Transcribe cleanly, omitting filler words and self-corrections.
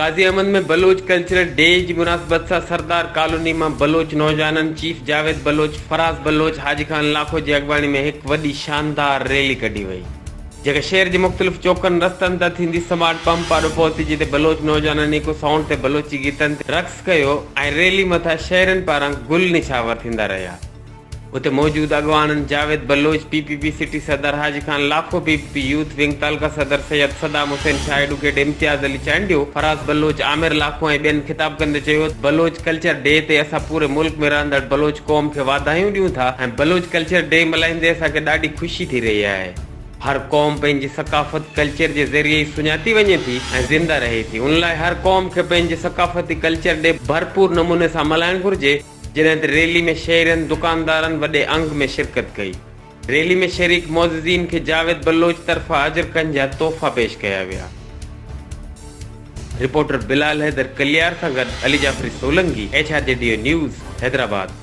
Qazi Ahmed ۾ Baloch cultural day جي مناسبت سان سردار ڪالوني مان بلوچ نوجوانن چيف جاويد بلوچ، فراز بلوچ، حاجي خان لاکو جي اڳواڻي ۾ هڪ وڏي شاندار ريلي ڪڍي وئي جيڪا شهر جي مختلف چوڪن رستن تان ٿيندي سمارٽ پمپ آڏو پهتي جتي بلوچ نوجوانن ايڪو سائونڊ تي بلوچي گيتن تي رقص ڪيو ۽ ريلي مٿان شهرين پاران گل نڇاور ٿيندا رهيا. اتي موجود اڳواڻن Javed Baloch, P P P city صدر Haji Khan Lakho, P P P youth wing تعلقه صدر سيد صدام حسين شاهه ايڊووڪيٽ امتياز علي چانڊيو، فراز بلوچ، عامر لاکو ۽ ٻين خطاب ڪندي چيو ته بلوچ ڪلچر ڊي تي اسان پوري ملڪ ۾ رهندڙ بلوچ قوم کي واڌايون ڏيون ٿا ۽ بلوچ ڪلچر ڊي ملهائيندي اسان کي ڏاڍي خوشي ٿي رهي آهي. هر قوم پنهنجي ثقافت ڪلچر جي ذريعي ئي سڃاتي وڃي ٿي ۽ زنده رهي ٿي ان لاء هر قوم کي پنهنجي ثقافتي ڪلچر ڊي ڀرپور نموني سان ملهائڻ گهرجي. جڏهن ته ريلي ۾ شهرين، دڪاندارن وڏي انگ ۾ شرڪت ڪئي. ريلي ۾ شريڪ معززين کي جاويد بلوچ طرفان اجرڪن جا تحفا پيش ڪيا ويا. رپورٽر بلال حيدر ڪليار سان گڏ Ali Jafri Solangi, H R G D O news, Hyderabad.